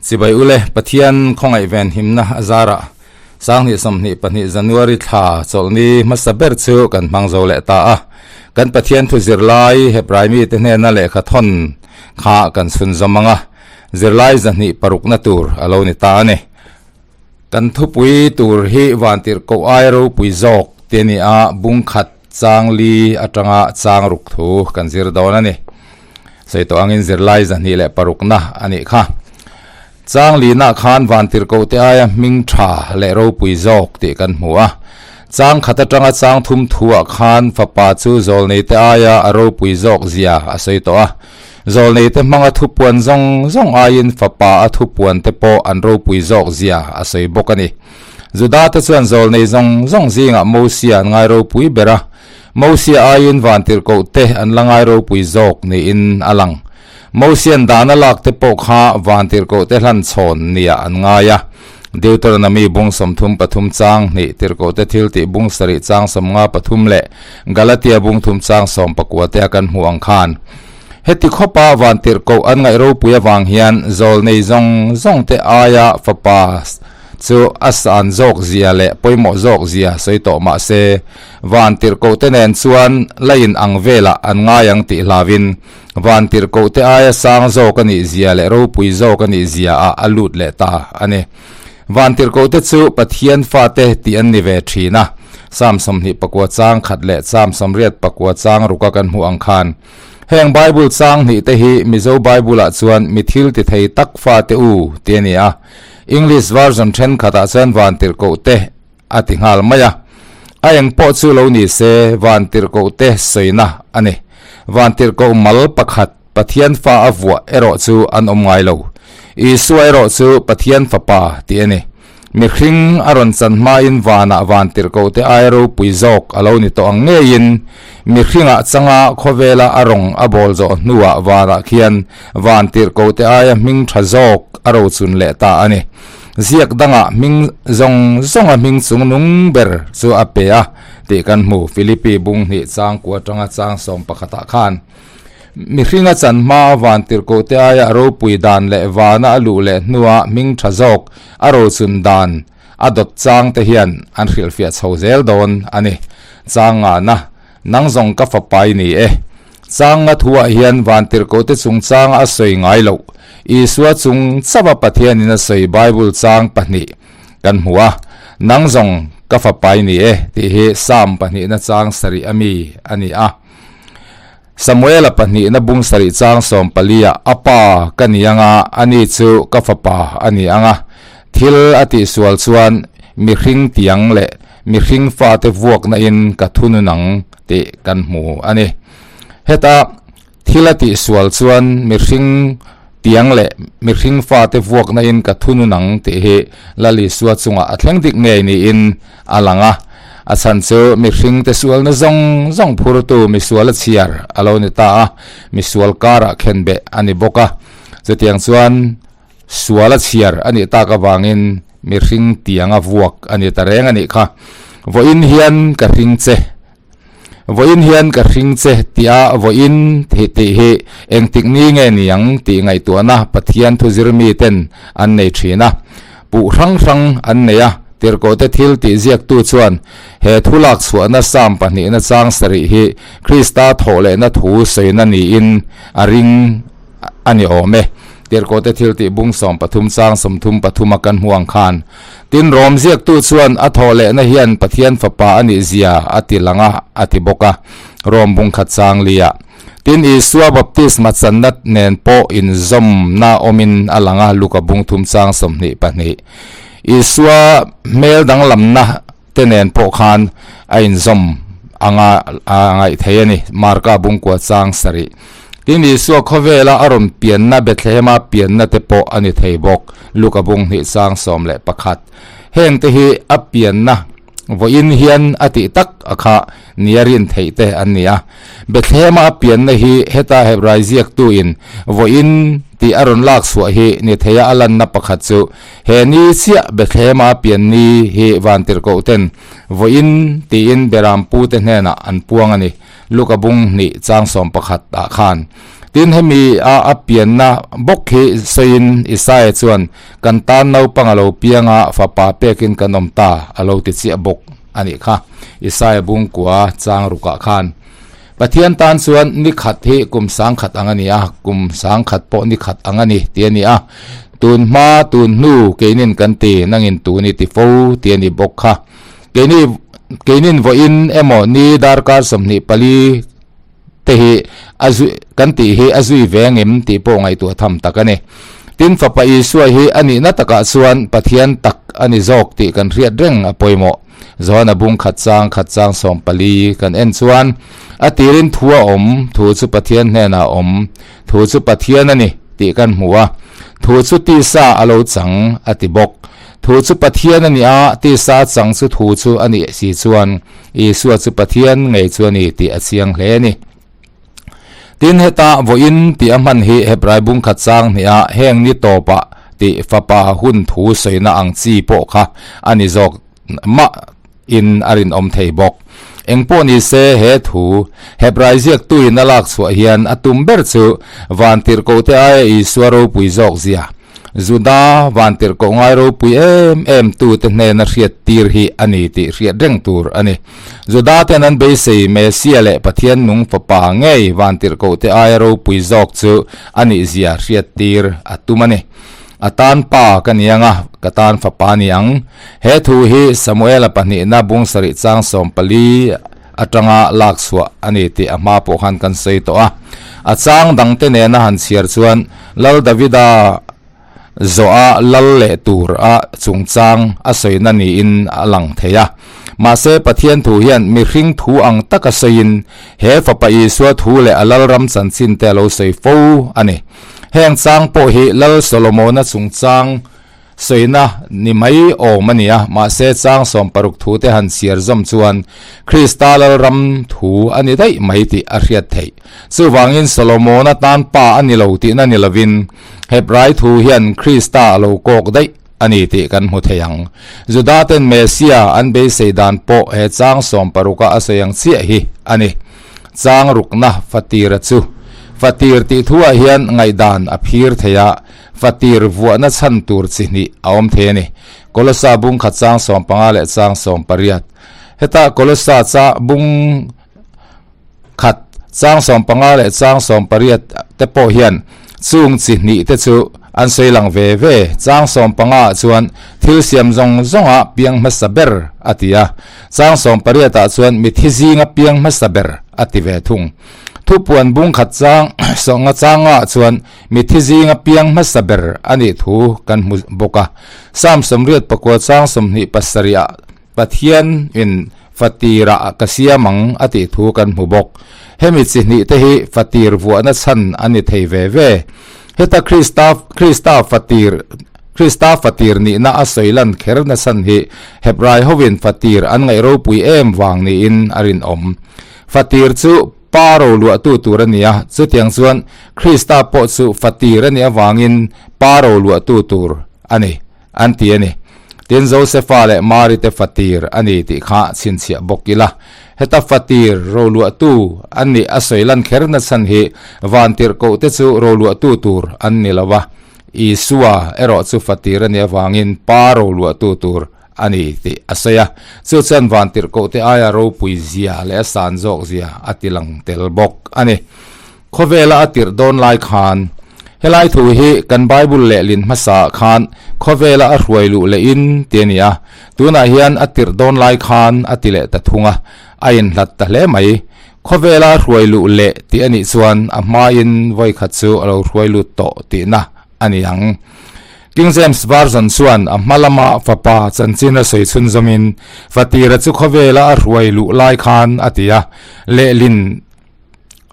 Chibai ule Pathian khawngaih ven himna a zarah Sanghnih 22 January thla chawlhni hmasa ber chu kan hmang zo leh ta a. Kan Pathian thu zirlai Hebrai mite hnena lehkha thawn kha kan chhun zawm ang a, zirlai zahnih parukna tur a lo ni ta a ni. Kan thupui tur hi Vantirhkoh ai ropui zawk ti a ni a, bung khat chang li atanga chang ruk thu kan zir dawn a ni. Sawi tawh angin zirlai 206na a nih kha. Chang lina khan Vantirhkoh te aia hming tha leh ropui zawk tih kan hmu a. Chang khat atanga chang thum thuah khan fapa chu zawlnei te aia a ropui zawk zia a sawi tawh a. Zawlnei te hmanga thupuan zawng zawng aiin fapa a thupuan te pawh an ropui zawk zia a sawi bawk a ni. Juda te chuan zawlnei zawng zawng zingah Mosia an ngai ropui ber a. Mosia aiin Vantirhkoh te an la ngai ropui zawk niin a lang. Mosian dana lak te pawh kha Vantirhkoh te hlan chhawn nia an ngai a. Deuteronomy bung 33 chang hnih, Tirhkoh te thil tih bung sarih chang 53 leh Galatia bung thum chang 19 te a kan hmuh ang khan. Heti khawpa Vantirhkoh an ngaih ropui avang hian zawlnei zawng zawng te aia fapa chu a san zawk zia leh pawimawh zawk zia sawi tawh mah se, Vantirhkoh te nen chuan la in ang velah an ngai ang tih hlauin Vantirhkoh te aia sang zawk a nih zia leh ropui zawk a nih zia ah a lut leh ta a ni. Vantirhkoh te chu Pathian fate tih an ni ve thin a, Psalm 29 chang khat leh Psalm 84 chang ruka kan hmuh ang khan. Heng Bible chang hnih te hi Mizo Bible ah chuan mi thil ti thei tak fate u ti a ni a, English version thenkhat ah chuan Vantirhkoh te a ti nghal mai a. A eng pawh chu lo ni se, Vantirhkoh te sawina a ni. Vantirhkoh mal pakhat Pathian fa a vuah erawh chu an awm ngai lo. Isua erawh chu Pathian Fapa tih a ni. Mihring a rawn chan hmain vanah Vantirhkoh te ai ropui zawk a lo ni tawh ang ngeiin, mihringah changa khawvela a rawng a bawl zawh hnuah vanah khian Vantirhkoh te aia hming tha zawk a rochun leh ta a ni. Ziak dangah hming zawng zawnga hming chung nung ber chu a pe a tih kan hmu, Philippi bung hnih chang kua atanga chang 11 ah khan. Mihringa chan hma van tirhkoh te aia a ropui dan leh vana a luh leh hnua hming tha zawk a rochun dan a dawt chang te hian an hrilhfiah chho zel dawn a ni. Chang ngana, Nang zawng ka fapa i ni e. Changa thuah hian Vantirhkoh te chungchanga a sawi ngai loh, Isua chung chauha Pathianin a sawi Bible chang pahnih kan hmu a, Nang zawng ka fapa i ni e tih hi Psalm pahnihna chang sarih a mi a ni a. Samuela pahnihna bung sarih chang 14 ah a pa ka ni anga, ani chu ka fapa a ni anga, thil a tihsual chuan mihring tiang leh mihring fate vuakna in ka thunun ang tih kan hmu a ni. Heta thil a tihsual chuan mihring tiang leh mihring fate vuakna in ka thunun ang tih hi Lal Isua chungah a thleng dik ngei niin a lang a. A chhan chu mihring te sualna zawng zawng phurtu misual a chhiar a lo ni ta a, misual karah khenbeh a ni bawk a. Chutiang chuan Sual a chhiar a nih tak avangin mihring tianga vuak a ni ta reng a nih kha. Vawiin hian ka hring che. Vawiin hian ka hring che tia vawiin tih hi engtik ni nge niang tih ngaihtuahna Pathian thuzir miten an nei thin a. Puh hrang hrang an nei a, tirhkohte thil tih ziaktu chuan he thu lak chhuahna Psalm pahnihna chang sarih hi Krista thawhlehna thu sawina niin a ring a ni awm e. Tirhkohte thil tih bung 13 chang 33 a kan hmu ang khan. Tin, Rom ziaktu chuan a thawh lehna hian Pathian Fapa a nih zia a ti lang a, a ti bawk a, Rom bung khat chang liah. Tin, Isua baptisma channa nen pawh inzawmna awmin a lang a, Luka bung thum chang 22. Isua hmel danglamna te nen pawh khan a inzawm anga a ngaih thei a ni, Marka bungkua chang sarih. Tin, Isua khawvela a rawn pianna Bethlehema pianna te pawh a ni thei bawk, Luka bung hnih chang 11. Heng te hi a pianna vawiin hian a tih tak a kha nia rin theih te an ni a. Bethlehema a pianna hi heta Hebrai ziaktuin vawiin tih a rawn lak chhuah hi ni theia a lanna pakhat chu He ni chiah Bethlehema pian ni hi Vantirhkoh ten vawiin tiin Beram pute hnenah an puang a ni, Luka bung hnih chang 11 ah khan. Tin, hemi a a pianna bawk hi sawiin Isaia chuan, Kan tan naupang a lo piang a, fapa pekin kan awm ta, a lo ti chiah bawk a nih kha. Isaia bungkua chang rukah khan Pathian tan chuan ni khat hi kum sangkhat ang a ni a, kum sangkhat pawh ni khat ang a ni tih a ni a. Tun hma, tun hnu keinin kan ti, nangin tun i ti fo tih a ni bawk kha. Keini, keinin vawiin emaw ni darkar 24 te hi a zui, kan tih hi a zui ve angem tih pawh ngaihtuah tham tak a ni. Tin, Fapa Isua hi a nihna takah chuan Pathian tak a ni zawk tih kan hriat reng a pawimawh. Johana bung khat chang khat chang 14 kan en chuan, A tirin thu a awm, thu chu Pathian hnenah a awm, thu chu Pathian a ni tih kan hmu a, thu chu tisa a lo chang a ti bawk. Thu chu Pathian a ni a, tisa a chang chu thu chu a nih si chuan Isua chu Pathian ngei chu a ni tih a chiang hle a ni. Tin, heta vawiin tih a hman hi Hebrai bung khat chang hniha heng ni tawpah tih fapa hun thu sawina ang chi pawh kha a ni zawk mah in a rinawm thei bawk. Eng pawh ni se he thu Hebrai ziaktuin a lak chhuah hian a tum ber chu vantirhkohte aia Isua ropui zawk zia Juda vantirhkoh ngai ropui em em tute hnena hriat tir hi a ni tih hriat reng tur a ni. Juda ten an beisei Mesia leh Pathian nung fapa ngei vantirhkohte aia ropui zawk chu a nih zia hriat tir a tum a ni. A tan pa ka ni ang a, ka tan fapa ni ang. He thu hi Samuela pahnihna bung sarih chang 14 atanga lak chhuah a ni tih a hma pawh khan kan sawi tawh a. A chang dangte nena han chhiar chuan Lal Davida zawha lal leh tur a chungchang a sawina niin a lang thei a. Mahse Pathian thu hian mihring thu ang taka sawiin he Fapa Isua thu leh a Lalram chanchin te a lo sawi fo a ni. Heng chang pawh hi Lal Solomona chungchang Sawina ni mai awm a ni a, mahse chang 60 thute han chhiar zawm chuan Krista Lalram thu a ni daih mai tih a hriat theih. Chuvangin Solomona tan pa a ni lo tihna ni lovin Hebrai thu hian Krista a lo kawk daih a ni tih kan hmu thei ang. Judaten Messia an beisei dan pawh he chang 60 a a sawi ang chiah hi a ni. Chang rukna fatira chu fatir tih thuah hian ngaihdan a phir thei a, Fatir vuahna chhan tur chi hnih a awm thei a ni. Kolosa bung khat chang 15 leh chang 18. Heta Kolosa cha bung khat chang 15 leh chang 18 te pawh hian chung chi hnih te chu an sawi lang ve ve. Chang 15 ah chuan thil siam zawng zawnga piang hmasa ber a ti a, chang 18 ah chuan mithi zinga piang hmasa ber a ti ve thung. Thupuan bung khat chang sawnga changa ah chuan Mithi zinga piang hmasa ber a nih thu kan hmu bawk a. Psalm 89 chang 27 ah Pathian in fatirah ka siam ang a tih thu kan hmu bawk. Hemi chi hnih te hi fatir vuahna chhan a ni thei ve ve. Heta Krista Krista fatir Krista fatir nihna a sawi lan kherna chhan hi Hebrai hovin fatir an ngaih ropui em vang niin a rinawm. Fatir chu Pa ro luahtu tur a ni a, chutiang chuan Krista pawh chu fatir a nih avangin Pa ro luahtu tur a ni, an ti a ni. Tin, Josefa leh Mari te fatir a ni tih kha chhinchhiah bawk ila. Heta fatir ro luahtu an nih a sawi lan kher nachhan hi vantirhkohte chu ro luahtu tur an ni lo va, Isua erawh chu fatir a nih avangin Pa ro luahtu tur a ni tih a sawi a, chu chuan vantirhkohte aia ropui zia leh a san zawk zia a ti lang tel bawk a ni. Khawvela a tirh dawn lai khan, helai thu hi kan Bible lehlin hmasaah khan khawvela a hruai luh lehin ti a ni a, tunah hian a tirh dawn lai khan a ti leh ta thung a, a inhlat ta hle mai. Khawvela a hruai luh leh tih a nih chuan a hmain vawikhat chu a lo hruai lut tawh tihna a ni ang. King James Version chuan a hma lama fapa chanchin a sawi chhunzawmin, Fatira chu khawvela a hruai luh lai khan a ti a, lehlin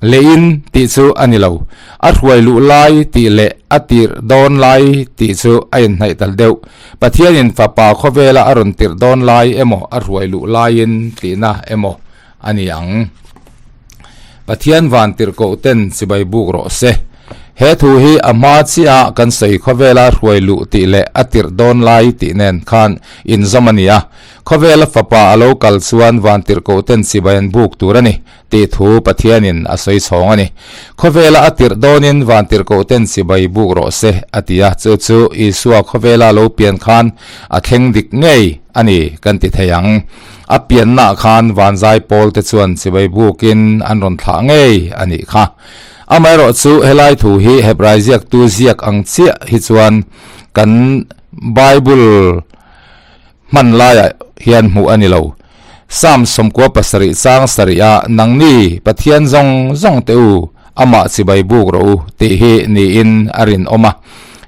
lehin tih chu a ni lo. A hruai luh lai tih leh a tirh dawn lai tih chu a inhnaih tal deuh. Pathianin fapa khawvela a rawn tirh dawn lai emaw a hruai luh laiin tihna emaw a ni ang. Pathian van tirhkoh ten chibai buk rawh se. He thu hi a hma chiah kan sawi khawvela hruai luh tih leh a tirh dawn lai tih nen khan inzawm a ni a. Khawvela fapa a lo kal chuan vantirhkohten chibai an buk tur a ni tih thu Pathianin a sawi chhawng a ni. Khawvela a tirh dawnin vantirhkohten chibai buk rawh se a ti a, chu chu Isua khawvela lo pian khan a thleng dik ngei a ni kan ti thei ang. A piannaah khan vanzai pawlte chuan chibai bukin an rawn thlah ngei a nih kha. Amaherawh chu helai thu hi Hebrai ziaktu ziak ang chiah hi chuan kan Bible hman laiah hian hmuh a ni lo. Psalm 77 chang sarih ah Nangni Pathian zawng zawng te u, amah chibai buk rawh u tih hi niin a rinawm a.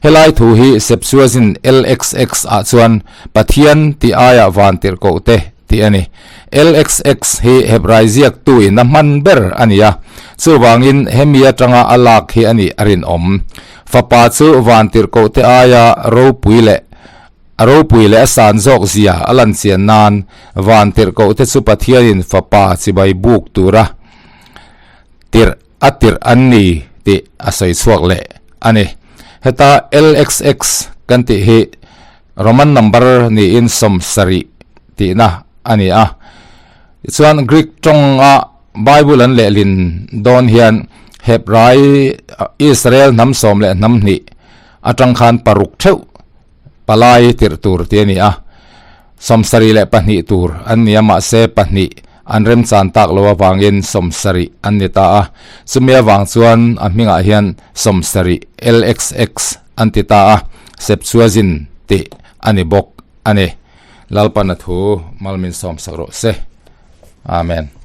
Helai thu hi Septuagint LXX ah chuan Pathian tih aiah vantirhkoh te tih a ni. LXX hi Hebrai ziaktu in a hman ber a ni a, chuvangin hemi atanga a lak hi a nih a rinawm. Fapa chu vantirhkoh te aia ropui leh A ropui leh a san zawk zia a lan chian nan vantirhkoh te chu Pathianin Fapa chibai buk tura tirh a tirh an ni tih a sawi chhuak leh a ni. Heta LXX kan tih hi Roman number niin 70 tihna a ni a. Tichuan Greek tawnga Bible an lehlin dawn hian Hebrai Israel hnam sawm leh hnam hnih atang khan paruk theuh palai tirh tur tih a ni a, 72 tur an ni a, mahse pahnih an remchan tak lo avangin 70 an ni ta a, chumi avang chuan a hmingah hian 70 LXX an ti ta a, Septuagint tih a ni bawk a ni. Lalpan a thu mal min sawmsak rawh se. Amen.